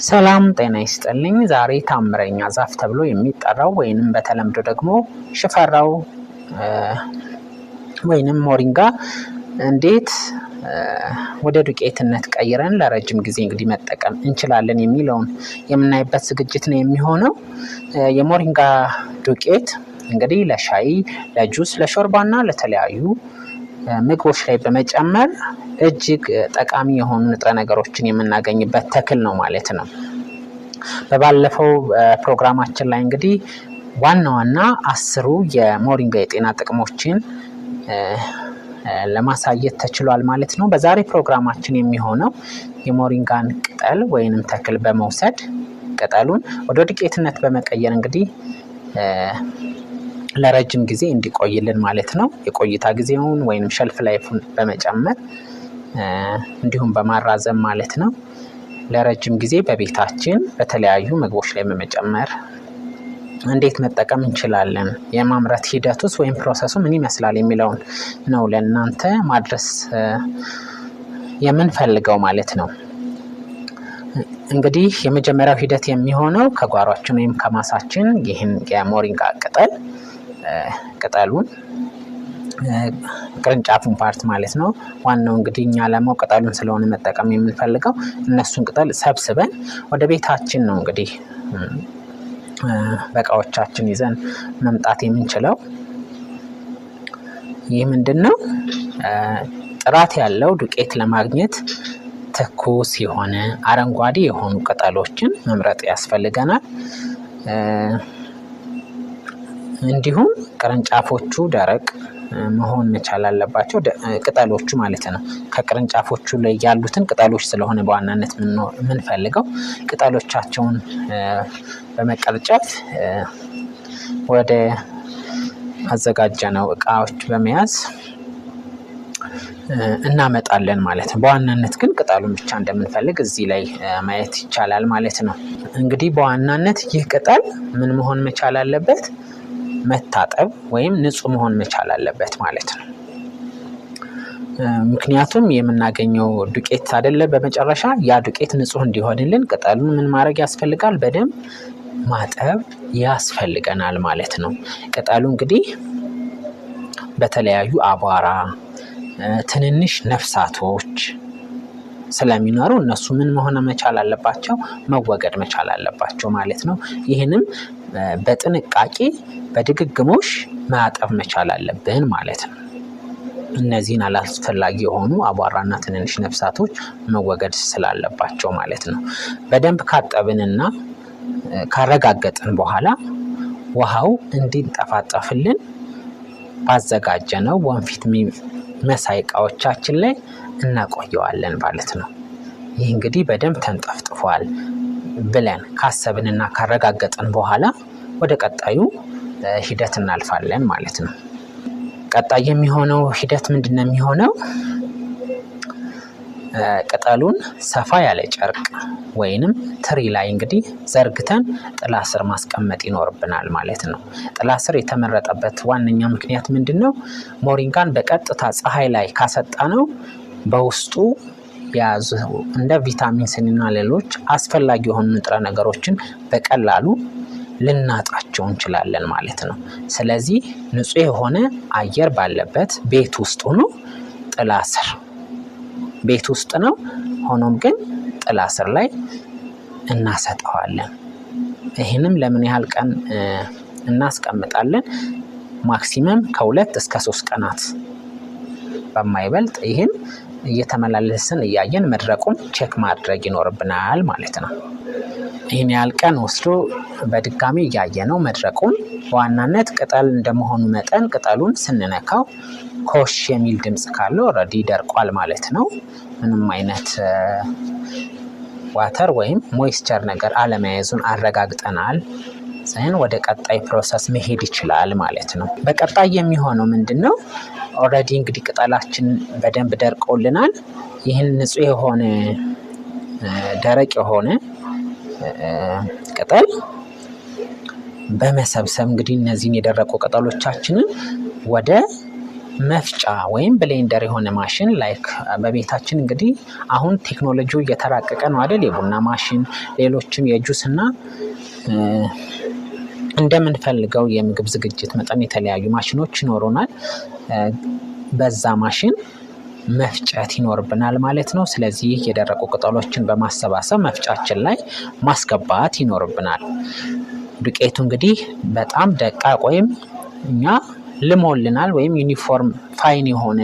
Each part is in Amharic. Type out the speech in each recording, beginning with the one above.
ሰላም ጤና ይስጥልኝ። ዛሬ ታምረኛ ዛፍ ተብሎ የሚጠራው ወይንም በተለምዶ ደግሞ ሽፈራው ወይንም ሞሪንጋ እንዴት ወደ ዱቄትነት ቀይረን ለረጅም ጊዜ እንግዲህ መጠቀም እንችላለን የሚለውን የምናይበት ዝግጅት ነው የሚሆነው። የሞሪንጋ ዱቄት እንግዲህ ለሻይ፣ ለጁስ፣ ለሾርባና ለተለያዩ ምግቦች ላይ በመጨመር እጅግ ጠቃሚ የሆኑ ንጥረ ነገሮችን የምናገኝበት ተክል ነው ማለት ነው። በባለፈው ፕሮግራማችን ላይ እንግዲህ ዋና ዋና 10ሩ የሞሪንጋ የጤና ጥቅሞችን ለማሳየት ተችሏል ማለት ነው። በዛሬ ፕሮግራማችን የሚሆነው የሞሪንጋን ቅጠል ወይንም ተክል በመውሰድ ቅጠሉን ወደ ዱቄትነት በመቀየር እንግዲህ ለረጅም ጊዜ እንዲቆይልን ማለት ነው። የቆይታ ጊዜውን ወይንም shelf life ኡን በመጨመር እንዲሁም በማራዘም ማለት ነው። ለረጅም ጊዜ በቤታችን በተለያዩ ምግቦች ላይ በመጨመር እንዴት መጠቀም እንችላለን፣ የማምረት ሂደቱስ ወይም process ኡ ምን ይመስላል የሚለውን ነው ለእናንተ ማድረስ የምንፈልገው ማለት ነው። እንግዲህ የመጀመሪያው ሂደት የሚሆነው ከጓሯችን ወይም ከማሳችን ይህን የሞሪንጋ ቅጠል ቅጠሉን ቅርንጫፉን part ማለት ነው። ዋናው እንግዲህ እኛ ዓላማው ቅጠሉን ስለሆነ መጠቀም የምንፈልገው እነሱን ቅጠል ሰብስበን ወደ ቤታችን ነው እንግዲህ በእቃዎቻችን ይዘን መምጣት የምንችለው። ይህ ምንድን ነው? ጥራት ያለው ዱቄት ለማግኘት ትኩስ የሆነ አረንጓዴ የሆኑ ቅጠሎችን መምረጥ ያስፈልገናል። እንዲሁም ቅርንጫፎቹ ደረቅ መሆን መቻል አለባቸው። ቅጠሎቹ ማለት ነው። ከቅርንጫፎቹ ላይ ያሉትን ቅጠሎች ስለሆነ በዋናነት የምንፈልገው ቅጠሎቻቸውን በመቀርጨፍ ወደ አዘጋጀነው እቃዎች በመያዝ እናመጣለን ማለት ነው። በዋናነት ግን ቅጠሉን ብቻ እንደምንፈልግ እዚህ ላይ ማየት ይቻላል ማለት ነው። እንግዲህ በዋናነት ይህ ቅጠል ምን መሆን መቻል አለበት? መታጠብ ወይም ንጹህ መሆን መቻል አለበት ማለት ነው። ምክንያቱም የምናገኘው ዱቄት አይደለ በመጨረሻ ያ ዱቄት ንጹህ እንዲሆንልን ቅጠሉን ምን ማድረግ ያስፈልጋል? በደንብ ማጠብ ያስፈልገናል ማለት ነው። ቅጠሉ እንግዲህ በተለያዩ አቧራ፣ ትንንሽ ነፍሳቶች ስለሚኖሩ እነሱ ምን መሆን መቻል አለባቸው? መወገድ መቻል አለባቸው ማለት ነው። ይህንም በጥንቃቄ በድግግሞሽ ማጠብ መቻል አለብን ማለት ነው። እነዚህን አላስፈላጊ የሆኑ አቧራና ትንንሽ ነፍሳቶች መወገድ ስላለባቸው ማለት ነው። በደንብ ካጠብንና ካረጋገጥን በኋላ ውሃው እንዲንጠፋጠፍልን ባዘጋጀነው ወንፊት መሳይ እቃዎቻችን ላይ እናቆየዋለን ማለት ነው። ይህ እንግዲህ በደንብ ተንጠፍጥፏል ብለን ካሰብንና ካረጋገጥን በኋላ ወደ ቀጣዩ ሂደት እናልፋለን ማለት ነው። ቀጣይ የሚሆነው ሂደት ምንድን ነው የሚሆነው? ቅጠሉን ሰፋ ያለ ጨርቅ ወይንም ትሪ ላይ እንግዲህ ዘርግተን ጥላ ስር ማስቀመጥ ይኖርብናል ማለት ነው። ጥላ ስር የተመረጠበት ዋነኛ ምክንያት ምንድን ነው? ሞሪንጋን በቀጥታ ፀሐይ ላይ ካሰጣነው በውስጡ የያዙ እንደ ቪታሚን ሲና ሌሎች አስፈላጊ የሆኑ ንጥረ ነገሮችን በቀላሉ ልናጣቸው እንችላለን ማለት ነው። ስለዚህ ንጹህ የሆነ አየር ባለበት ቤት ውስጥ ሆኖ ጥላ ስር ቤት ውስጥ ነው። ሆኖም ግን ጥላ ስር ላይ እናሰጠዋለን። ይህንም ለምን ያህል ቀን እናስቀምጣለን? ማክሲመም ከ2 እስከ 3 ቀናት በማይበልጥ ይህን እየተመላለስን እያየን መድረቁን check ማድረግ ይኖርብናል ማለት ነው። ይህን ያህል ቀን ወስዶ በድጋሚ እያየነው መድረቁን በዋናነት ቅጠል እንደመሆኑ መጠን ቅጠሉን ስንነካው ኮሽ የሚል ድምፅ ካለው already ደርቋል ማለት ነው። ምንም አይነት water ወይም moisture ነገር አለመያዙን አረጋግጠናል። then ወደ ቀጣይ process መሄድ ይችላል ማለት ነው። በቀጣይ የሚሆነው ምንድን ነው? Already እንግዲህ ቅጠላችን በደንብ ደርቆልናል። ይህን ንጹህ የሆነ ደረቅ የሆነ ቅጠል በመሰብሰብ እንግዲህ እነዚህን የደረቁ ቅጠሎቻችንን ወደ መፍጫ ወይም blender የሆነ ማሽን like በቤታችን እንግዲህ አሁን ቴክኖሎጂው እየተራቀቀ ነው አይደል? የቡና ማሽን፣ ሌሎችም የጁስ እና እንደምንፈልገው የምግብ ዝግጅት መጠን የተለያዩ ማሽኖች ይኖሩናል። በዛ ማሽን መፍጨት ይኖርብናል ማለት ነው። ስለዚህ የደረቁ ቅጠሎችን በማሰባሰብ መፍጫችን ላይ ማስገባት ይኖርብናል። ዱቄቱ እንግዲህ በጣም ደቃቅ ወይም እኛ ልሞልናል ወይም uniform fine የሆነ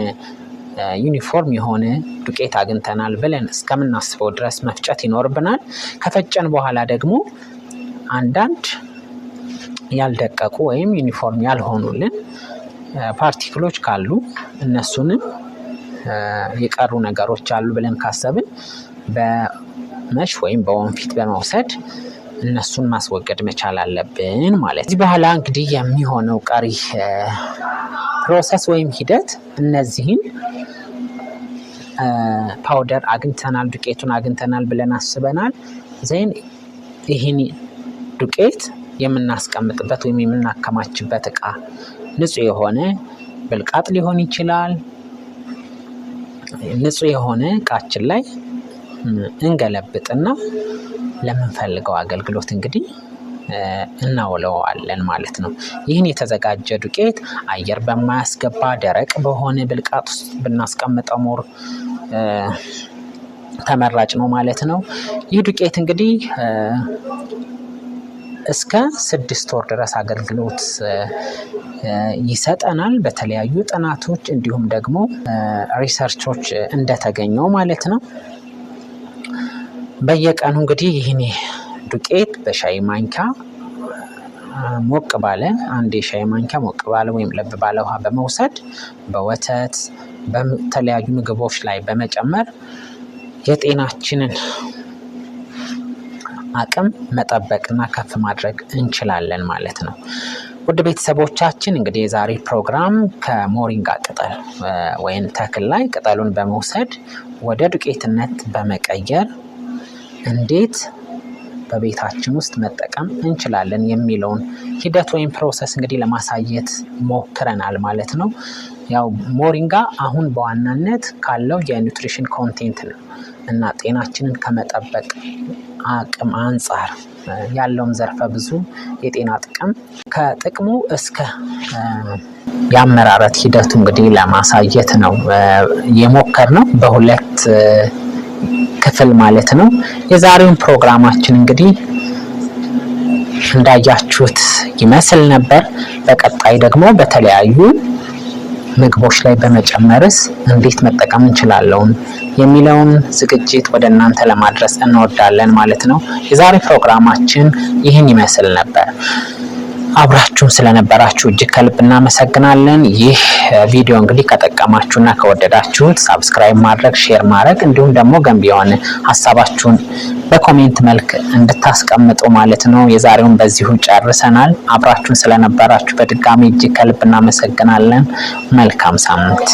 ዩኒፎርም የሆነ ዱቄት አግኝተናል ብለን እስከምናስበው ድረስ መፍጨት ይኖርብናል። ከፈጨን በኋላ ደግሞ አንዳንድ ያልደቀቁ ወይም ዩኒፎርም ያልሆኑልን particle ኦች ካሉ፣ እነሱንም የቀሩ ነገሮች አሉ ብለን ካሰብን በመሽ ወይም በወንፊት በመውሰድ እነሱን ማስወገድ መቻል አለብን ማለት ነው። ከዚህ በኋላ እንግዲህ የሚሆነው ቀሪ process ወይም ሂደት እነዚህን powder አግኝተናል፣ ዱቄቱን አግኝተናል ብለን አስበናል። Then ይህን ዱቄት የምናስቀምጥበት ወይም የምናከማችበት እቃ ንጹህ የሆነ ብልቃጥ ሊሆን ይችላል። ንጹህ የሆነ እቃችን ላይ እንገለብጥና ለምንፈልገው አገልግሎት እንግዲህ እናውለዋለን ማለት ነው። ይህን የተዘጋጀ ዱቄት አየር በማያስገባ ደረቅ በሆነ ብልቃጥ ውስጥ ብናስቀምጠው more ተመራጭ ነው ማለት ነው። ይህ ዱቄት እንግዲህ እስከ 6 ወር ድረስ አገልግሎት ይሰጠናል፣ በተለያዩ ጥናቶች እንዲሁም ደግሞ research ኦች እንደተገኘው ማለት ነው። በየቀኑ እንግዲህ ይህን ዱቄት በሻይ ማንኪያ ሞቅ ባለ፣ አንድ የሻይ ማንኪያ ሞቅ ባለ ወይም ለብ ባለ ውሃ በመውሰድ በወተት፣ በተለያዩ ምግቦች ላይ በመጨመር የጤናችንን አቅም መጠበቅና ከፍ ማድረግ እንችላለን ማለት ነው። ውድ ቤተሰቦቻችን፣ እንግዲህ የዛሬ ፕሮግራም ከሞሪንጋ ቅጠል ወይም ተክል ላይ ቅጠሉን በመውሰድ ወደ ዱቄትነት በመቀየር እንዴት በቤታችን ውስጥ መጠቀም እንችላለን የሚለውን ሂደት ወይም process እንግዲህ ለማሳየት ሞክረናል ማለት ነው። ያው ሞሪንጋ አሁን በዋናነት ካለው የ nutrition content ነው እና ጤናችንን ከመጠበቅ አቅም አንጻር ያለውም ዘርፈ ብዙ የጤና ጥቅም ከጥቅሙ እስከ የአመራረት ሂደቱ እንግዲህ ለማሳየት ነው የሞከርነው በሁለት ክፍል ማለት ነው። የዛሬውን ፕሮግራማችን እንግዲህ እንዳያችሁት ይመስል ነበር። በቀጣይ ደግሞ በተለያዩ ምግቦች ላይ በመጨመርስ እንዴት መጠቀም እንችላለን የሚለውን ዝግጅት ወደ እናንተ ለማድረስ እንወዳለን ማለት ነው። የዛሬ ፕሮግራማችን ይህን ይመስል ነበር። አብራችሁን ስለነበራችሁ እጅግ ከልብ እናመሰግናለን። ይህ ቪዲዮ እንግዲህ ከጠቀማችሁና ከወደዳችሁት subscribe ማድረግ፣ share ማድረግ እንዲሁም ደግሞ ገንቢ የሆነ ሀሳባችሁን በ comment መልክ እንድታስቀምጡ ማለት ነው። የዛሬውን በዚሁ ጨርሰናል። አብራችሁን ስለነበራችሁ በድጋሚ እጅግ ከልብ እናመሰግናለን። መልካም ሳምንት።